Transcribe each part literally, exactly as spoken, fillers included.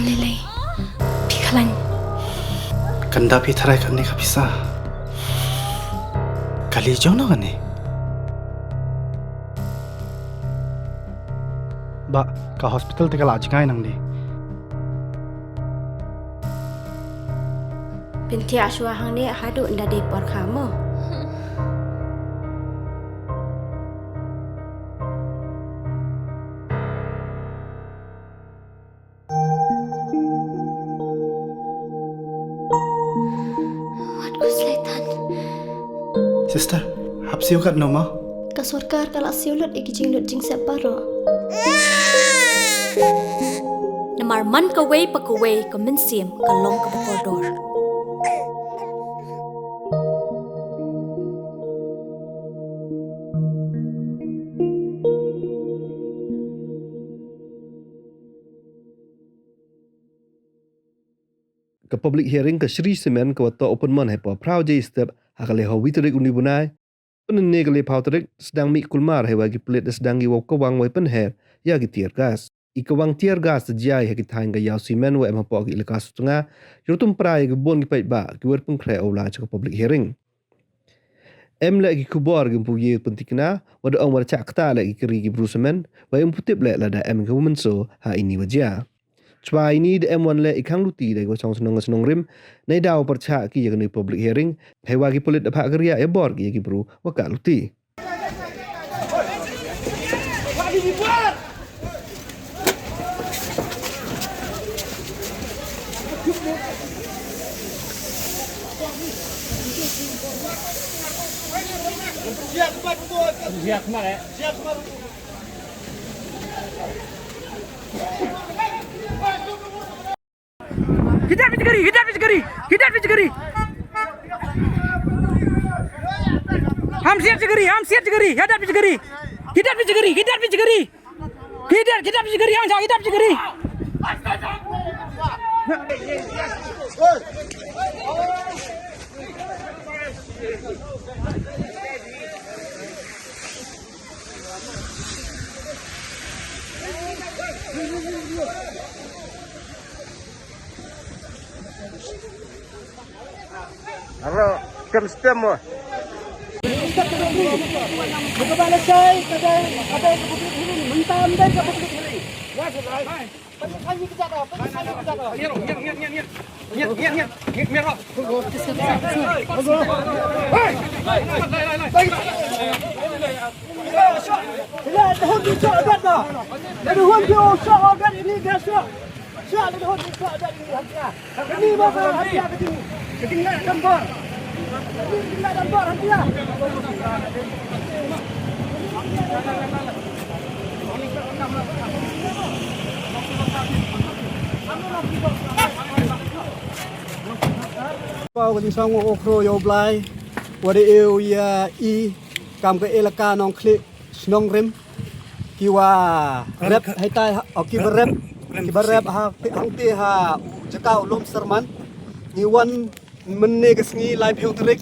Lei lei. Phi khlaiñ. Kan da phi tharai kane ka pisa. Kali jong no kane. Ba ka hospital te ka la jngai nangne. Pyntiah shuwa hangne haduh nda dei por kha mo. Wat khuslai than. Sister, hap siew katno mo? Ka sorkar ka la siew lut ïa ki jinglut jingsep baroh. Namar man kawei pa kawei ka mynsiem ka long kaba kordor. Ka public hearing ka Shree Cement ka wa toh u pynmon hei por phra baje step ha ka laiphewwei tarik une u bnai. Pynne ka laiphewwei tarik sdang mih kulmar hei wa ki pulit da sdang ïa u kawang wei pynher ïa ki tear gas. I kawang tear gas da jia ha ki thaiñ ka ïaw cement wa em hapoh ki elaka Sutnga. Ïa ruh tymmen ïa ki bun ki paidbah ki wa pynkhreh u la cha ka public hearing. Em leh ki khubor ki ym pu ïa pyntikna, wa da ong wa da chah kata leh ki kari ki bru cement, wa ym pu tip leh lada em ki wa mynsiem ha ini wa jia. Chwa ini da em wan leh i khang luti da ki wa chong shnong shnong rim, neidaw pyrchah ki ïa kane public hearing, hei wa ki pulit da phah kyrïa ïa bor ki ïa ki bru wa ka luti. Hidat phi jgari, hidat phi jgari, hidat phi jgari. Ham siat jgari, ham siat jgari, hidat phi jgari. Hidat phi jgari, hidat phi jgari. Hidat, hidat phi jgari, ham hidat phi jgari. Aro, kem stem mo. Ka ba lashai ka dei, ka dei ka public hearing, mynta ym dei ka public hearing. Pau ka jingsngew u khro ïa u Blai, wa da ïoh ïa i kam ka elaka Nongkhlieh Shnongrim, ki wa rep haitai ha, o ki ba rep, ki ba rep ha, hangte ha u jaka u Lum Serman. Ngi wan mynne ka sngi laiphew tarik,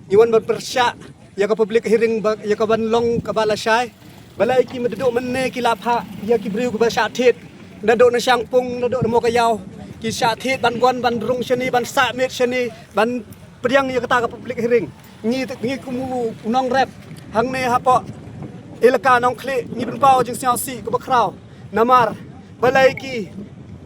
ngi wan ban pyrshah ïa ka public hearing ba, ïa ka ban long ka ba lashai. Balei ki mynta mynne ki la phah ïa ki briew ki ba shah thied. Naduh na Shangpung, naduh na Mawkaiaw. Ki shah thied ban wan, ban rung shane, ban sah miet shane, ban pdiang ïa kata ka public hearing. Ngi, ngi kum u nongrep hangne hapoh elaka Nongkhlieh, ngi pynpaw jingsngewsih kaba khraw. Namar balei ki,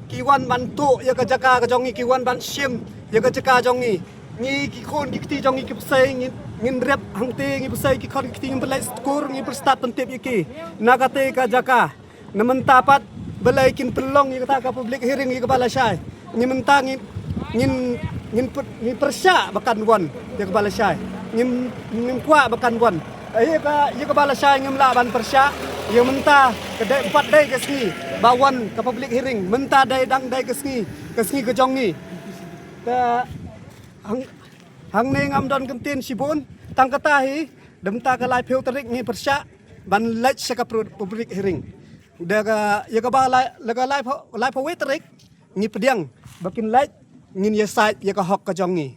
ki wan ban tuh ïa ka jaka ka jong ngi, ki wan ban shim ïa ka jaka jong ngi. Ngi ki khun ki kti jong ngi ki pyrshah, ngi, ngin rep hangte, ngi pyrshah ki khun ki kti, ngin pynleit skur, ngi pyrshah pyntip ïa ki na kata ka jaka. Na mynta pat balei kin pynlong ïa kata ka public hearing ïa ka ba lashai. Ngi mynta ngin, ngin, ngin pyr-, ngin pyrshah ba kan wan ïa ka ba lashai. Ngin, ngin kwah ba kan wan. Ïa ka, ïa ka ba lashai ngim lah ban pyrshah. Ïa mynta ka dei, em pat dei ka sngi ba wan ka public hearing. Mynta dei, dang dei ka sngi, ka sngi ka jong ngi. Ka hang, hangne ngam don kyntien shibun. Tang kata hi, da mynta ka laiphew tarik ngi pyrshah ban leit sha ka pru-, public hearing. Da ka, ïa ka ba lai, la ka laiphew, laiphew wei tarik ngi pdiang ba kin leit, ngin ïasaid ïa ka hok ka jong ngi.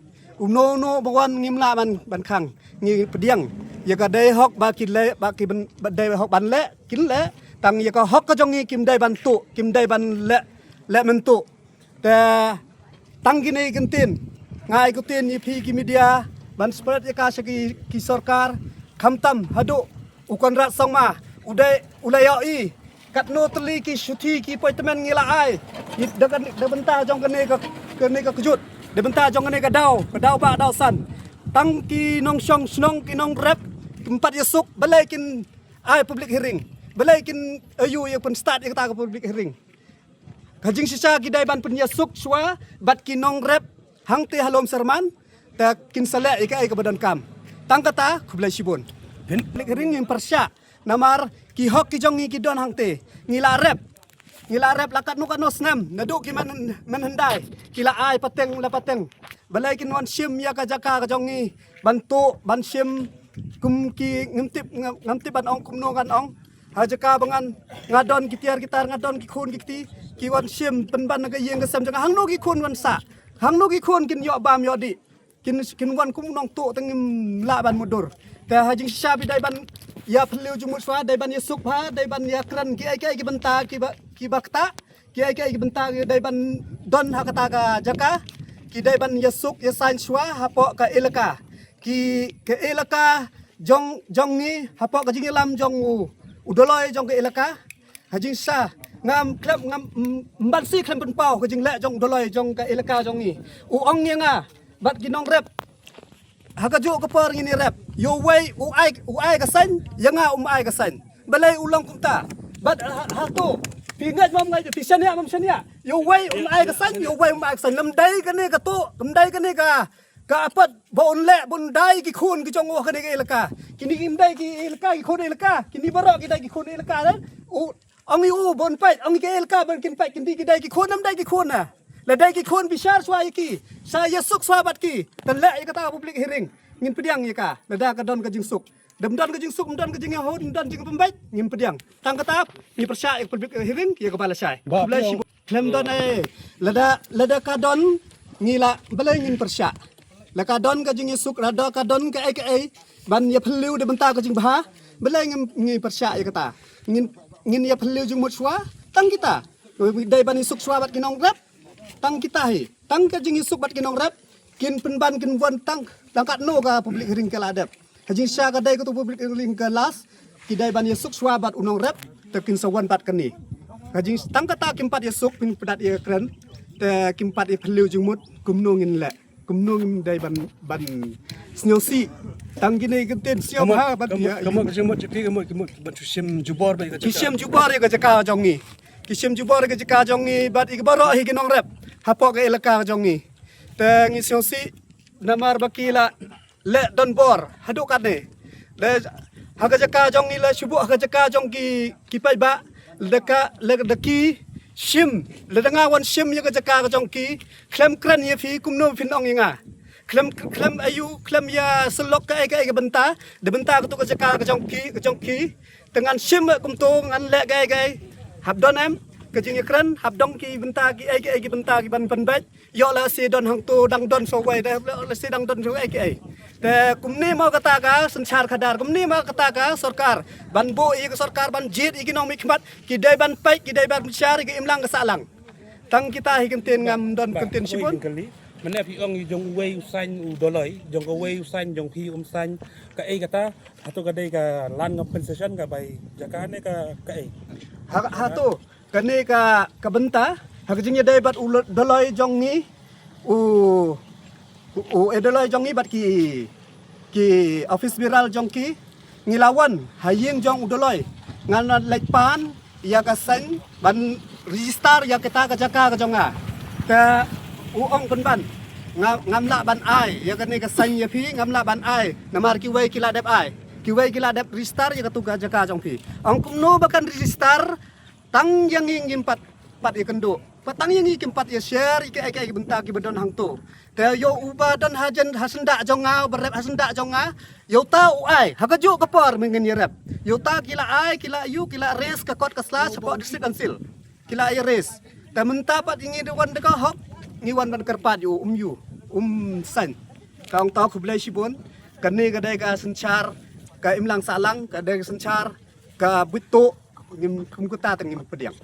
Uno uno ba wan ngim lah ban, ban khang, ngi pdiang. Ïa ka dei hok ba kin leh, ba ki ban, ba dei hok ban leh, kin leh. Tang ïa ka hok ka jong ngi kim dei ban tuh, kim dei ban leh, leh mynta. Te tang kine ki ktien nga ai ktien ïa phi ki media ban spread ïa ka sha ki, ki sorkar, khamtam haduh u Conrad Sangma u dei u la ïohi katno tylli ki shuti ki appointment ngi la ai. Ngi da ka, da bynta jong kane ka, kane ka kjut, da bynta jong kane ka daw, ka daw ba daw san. Tang ki nongshong shnong, ki nongrep, kim pat ïasuk, balei kin ai public hearing, balei kin ïoh ïa pynstad ïa kata ka public hearing. Ka jingshisha ki dei ban pynïasuk shuwa bad ki nongrep hangte ha lum Syrman, te kin sa leh ïa kaei kaba donkam. Tang kata, khublei shibun. Public hearing ngim pyrshah, namar ki hok ki jong ngi ki don hangte. Ngi la rep, ngi la rep la katno katno snem, naduh ki man, man hyndai ki la ai pateng la pateng. Balei kin wan shim ïa ka jaka ka jong ngi ban tuh, ban shim, kum ki, ngam tip, ngam, ngam tip ban ong kumno ngan ong. Ha jaka ba ngan, nga don ki tiar ki tar, nga don ki khun ki kti, ki wan shim pynban na ka ïing ka sem jong nga. Hangno ki khun wan sah, hangno ki khun kin ïoh bam ïoh dih. Kin, kin wan kum u nongtuh te ngim lah ban mutdur. Te ha jingshisha ba dei ban ïa phylliew jingmut shuwa, dei ban ïasuk bha, dei ban ïakren kiei kiei ki bynta kiba, kiba ktah, kiei kiei ki bynta ki dei ban don ha kata ka jaka, ki dei ban ïasuk ïasain shuwa hapoh ka elaka. Ki, ka elaka jong, jong ngi, hapoh ka jingïalam jong u, u Dolloi jong ka elaka. Ha jingshisha ngam khlem, ngam, m-, mban sih khlem pynpaw ka jingleh jong u Dolloi jong ka elaka jong ngi. U ong ïa nga bad ki nongrep, ha kajuh ka por ngin ïarep. Ïa uwei u ai, u ai ka saiñ, ïa nga um ai ka saiñ. Balei u long kumta? Bad ha, ha, hato phi ngeit mem ngeit, phi shaniah mem shaniah, ïa uwei um ai ka saiñ, ïa uwei um ai ka saiñ. Lym dei kane ka tuh, lym dei kane ka, ka apot ba un leh, ba un dai ki khun ki jong u ha kane ka elaka. Kine kim dei ki elaka, ki khun elaka. Kine baroh ki dei ki khun elaka, eh? U ong ïa u ba un peit, ong ïa ka elaka ba kin peit, kin dei, ki dei ki khun, ym dei ki khun na. La dei ki khun, bishar shuwa ïa ki, sa ïasuk shuwa bad ki, te leh ïa kata ka public hearing. Ngin pdiang ïa ka lada ka don ka jingsuk. Da ym don ka jingsuk, ym don ka jingïakhun, ym don jingpynbeit, ngin pdiang. Tang kata ngi pyrshah ïa ka public hearing ïa kaba lashai. Khublei shibun. Khlem don ei. Lada, lada ka don, ngi la, balei ngin pyrshah? La ka don ka jingïasuk, lada ka don kaei kaei ban ïaphylliew da bynta ka jingbha, balei ngin, ngi pyrshah ïa kata? Ngin, ngin ïaphylliew jingmut shuwa tang kita. Dei ban ïasuk shuwa bad ki nongrep tang kita hi. Tang ka jingïasuk bad ki nongrep kin pynban kin wan tang, tang katno ka public hearing ka la dep. Ha jingshisha ka dei kato public hearing ka last, ki dei ban ïasuk shuwa bad u nongrep, te kin sa wan bad kane. Ha jing, tang kata kim pat ïasuk, kim pat ïakren, te kim pat ïaphylliew jingmut, kumno ngin leh? Kumno ngin dei ban, ban sngewsih? Tang kine ki ktien sngewbha ban ïa, ka mut, ka mut, ka mut, ban shu shim jubor bad ïa ka jaka. Ki shim jubor ïa ka jaka jong ngi. Ki shim jubor ïa ka jaka jong ngi bad ïa ki baroh hi ki nongrep hapoh ka elaka jong ngi. Te ngi sngewsih namar ba ki la leh donbor haduh katne. Te ha ka jaka jong ngi la shu buh ha ka jaka jong ki, ki paidbah, lada ka, lada ki shim, lada nga wan shim ïa ka jaka ka jong ki, khlem kren ïa phi kumno phin ong ïa nga? Khlem, khlem ïa u, khlem ïa syllok kaei kaei ka bynta, da bynta kato ka jaka ka jong ki, ka jong ki. Te ngan shim kumto, ngan leh kaei kaei. Hap don em ka jingïakren, hap don ki bynta kiei kiei ki bynta ki ban pynbeit. Ïoh lehse don hangto dang don sawei, lehse dang don sawei kiei. Te kumne mo kata ka synshar khadar, kumne mo kata ka sorkar ban buh ïa ka sorkar ban jied ïa ki nongmihkhmat, ki dei ban peit, ki dei ban bishar ïa ka imlang ka sahlang. Tang kita hi ktien, ngam don ktien shibun. Mynne phi ong jong uwei u saiñ u Dolloi, jong kawei u saiñ jong phi um saiñ, kaei kata? Hato ka dei ka land compensation, ka bai jaka ne ka, kaei? Ha, hato kane ka, ka bynta ha ka jingïadei bad u Dolloi jong ngi, u, u, u Dolloi jong ngi bad ki, ki office bearer jong ki, ngi la wan ha ïing jong u Dolloi, ngan leit pan ïa ka saiñ ban register ïa kata ka jaka ka jong nga. Te u ong pynban, nga, ngam lah ban ai ïa kane ka saiñ ïa phi, ngam lah ban ai namar kiwei ki la dep ai, kiwei ki la dep register ïa kato ka jaka jong phi. Ong kumno ba kan register? Tang ïa ngi ngim pat, pat ïakynduh, pat tang ïa ngi kim pat ïa share ïa kiei kiei ki bynta kiba don hangto. Te ïa uba don hajan ha syndah jong nga, uba rep ha syndah jong nga, ïa uta u ai ha kajuh ka por mynngin ïarep. Ïa uta ki la ai, ki la ïoh, ki la raise ka kot ka sla shapoh District Council, ki la ïa raise. Te mynta pat ïa ngi da wan da ka hok, ngi wan ban kyrpad ïa u, um ïoh, um saiñ. Te ong ta khublei shibun. Kane ka dei ka synshar ka imlang sahlang, ka dei ka synshar ka buit tuh, ngim, kum kata te ngim pdiang.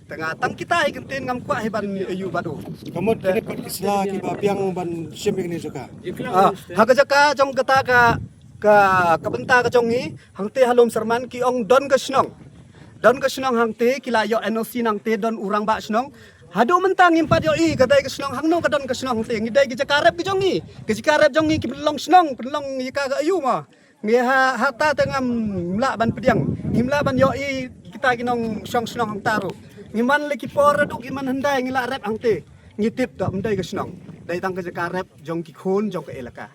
Tang tang kita hi ktien ngam kwah hi ban ïoh bad u. Ka mut kine pat ki sla kiba biang ban shim ïa kane ka jaka. Ah, ha ka jaka jong kata ka ka ka bynta ka jong ngi hangte ha Lum Syrman ki ong don ka shnong. Don ka shnong hangte ki la ïoh N O C nangte don u rangbah shnong. Haduh mynta ngim pat ïohi ka dei ka shnong hangno ka don ka shnong hangte. Ngi dei ka jaka rep ka jong ngi. Ka jaka rep jong ngi ki pynlong shnong pynlong ïa ka ka ayu ma. Ngi ha ha ta te ngam lah ban pdiang. Ngim lah ban ïohi kita ki nongshong shnong hangta ruh. Ngi man le ki por ruh ngi man hyndai ngi la rep hangte. Ngi tip ta ym dei ka shnong. Dei tang ka jaka rep jong ki khun jong ka elaka.